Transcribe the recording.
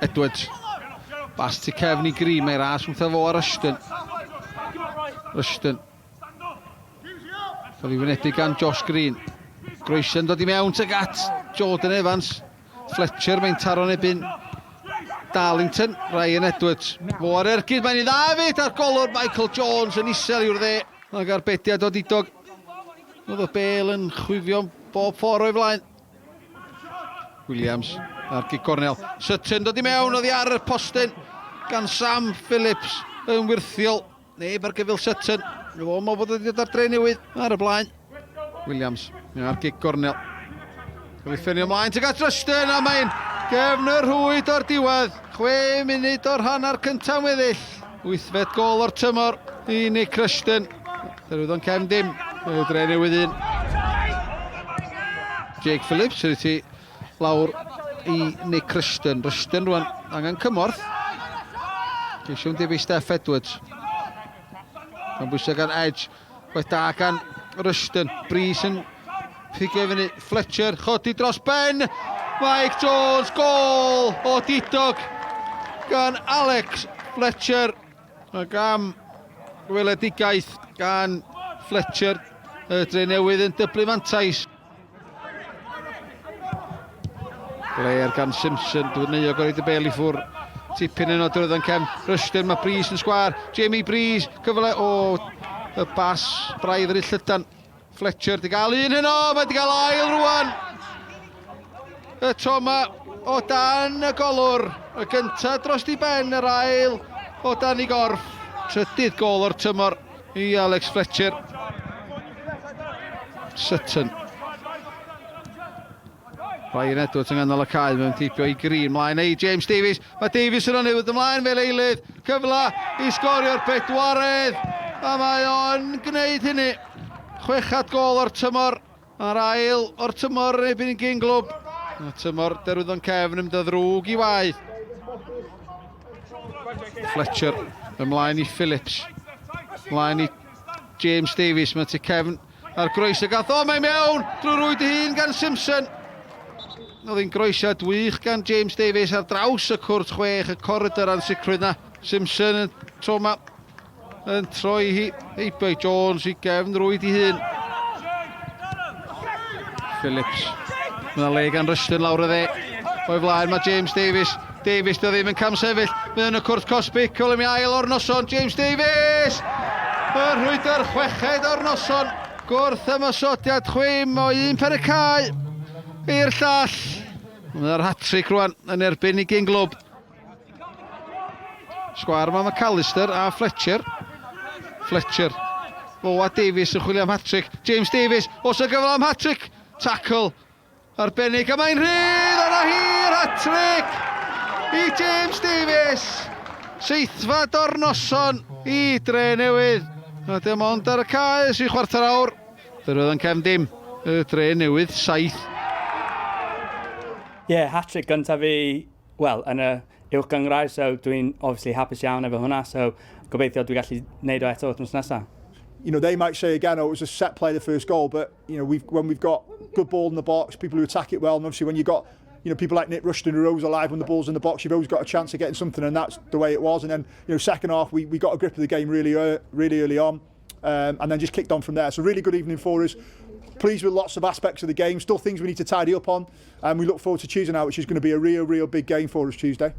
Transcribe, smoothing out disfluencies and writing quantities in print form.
Edwards. Bas tu cefn i Green, mae ras wrtho fo ar Rushton. Rushton. Cael ei wynebu gan Josh Green. Groesion dod i mewn tuag at Jordan Evans. Fletcher, mae'n taro'n ebyn Darlington. Ryan Edwards. Fo ar ergyd, mae'n ei dda hefyd a'r golwr Michael Jones yn isel yw'r dde. Ac arbediad o didog. Oedd y bel yn chwifio bob ffordd o'i flaen. Williams ar gic gornel. Sutton dod i mewn oddi ar y postyn gan Sam Phillips yn wyrthiol. Neb ar gyfyl Sutton. Fo mo bod wedi dod ar dre newydd ar y blaen. Williams ar gic gornel. Cael ei ffenio ymlaen tuag at Rushton a mae'n gefn y rhwyd o'r diwedd. 6 munud o'r hanner cyntaf weddill. Wythfed gol o'r tymor i Nick Rushton. Derwyddon cefn dim. Y dre newydd un. Jake Phillips sydd ti lawr i Nick Rushton. Rushton rwan angen cymorth. Ceisiwn debyg Steph Edwards. Gan bwysau gan Edge. Gwaith da gan Rushton. Breeze yn pigo fyny. Fletcher, chodi dros ben. Mike Jones, gol o didog gan Alex Fletcher. Ac am weledigaeth gan Fletcher, y dre newydd yn dyblu mantais. Blair gan Simpson, dwi'n euog o'r y bel i ffwr. Tipyn yno drwydd yn cefn. Rushton, mae Breeze yn sgwar. Jamie Breeze, cyfle o y bas braidd yr llydan. Fletcher di gael un heno, mae di gael ail rwan. Y tro yma o dan y golwr. Y gyntaf dros di ben, yr ail o dan i gorff. Trydydd gol o'r tymor i Alex Fletcher. Sutton. Ryan Edwards yng nghanol y cae, mae'n teipio i Green, mlaen ei James Davies. Mae Davies yn newid ymlaen fel eilydd. Cyfle i sgorio'r bedwaredd, a mae o'n gwneud hynny. Chweched gol o'r tymor, a'r ail o'r tymor yn erbyn gyn glwb. Y tymor derwyddon cefn yn mynd o ddrwg i waith. Fletcher ymlaen i Phillips. Ymlaen i James Davies, mae tu cefn a'r groes y gath o, mae mewn drwy rwyd ei hun gan Simpson. Oedd hi'n groesiad wych gan James Davies ar draws y cwrt chwech, y corridor ansicrwydd na. Simpson yn tro yma yn troi hi heibio i Jones i gefn rwyd ei hun. Phillips. Mae yna le gan Rushton lawr y dde. O'i flaen mae James Davies. Davies dio ddim yn camsefyll. Mae yn y cwrt cosbi. Cyflym i ail o'r noson. James Davies! Y rhwydr chweched o'r noson. Gwrth ymosodiad chwim o un pen y cae i'r llall. Mae'r hat-trick rwan yn erbyn i gyn glwb. Sgwar mae McAllister a Fletcher. Fletcher. Fo a Davies yn chwilio am hat-trick. James Davies, os y gyfle am hat-trick. Tackle arbennig a mae'n rhydd a na hi'r hat-trick i James Davies. Seithfed o'r noson i Dre Newydd. A dim ond ar y cae sy'n chwarter awr. Dyrwydd yn cefn dim. Y Dre Newydd, saith. Ie, yeah, hat-trick gyntaf fi wel, yn y uwch gynghrair, so dwi'n obviously hapus iawn efo hwnna, so gobeithio dwi'n gallu neud o eto wythnos nesaf. They might say again, oh, it was a set play, the first goal, but when we've got good ball in the box, people who attack it well, and obviously when you've got people like Nick Rushton who are always alive when the ball's in the box, you've always got a chance of getting something, and that's the way it was. And then second half, we got a grip of the game really, really early on, and then just kicked on from there. So really good evening for us. Pleased with lots of aspects of the game, still things we need to tidy up on, and we look forward to Tuesday now, which is going to be a real, real big game for us Tuesday.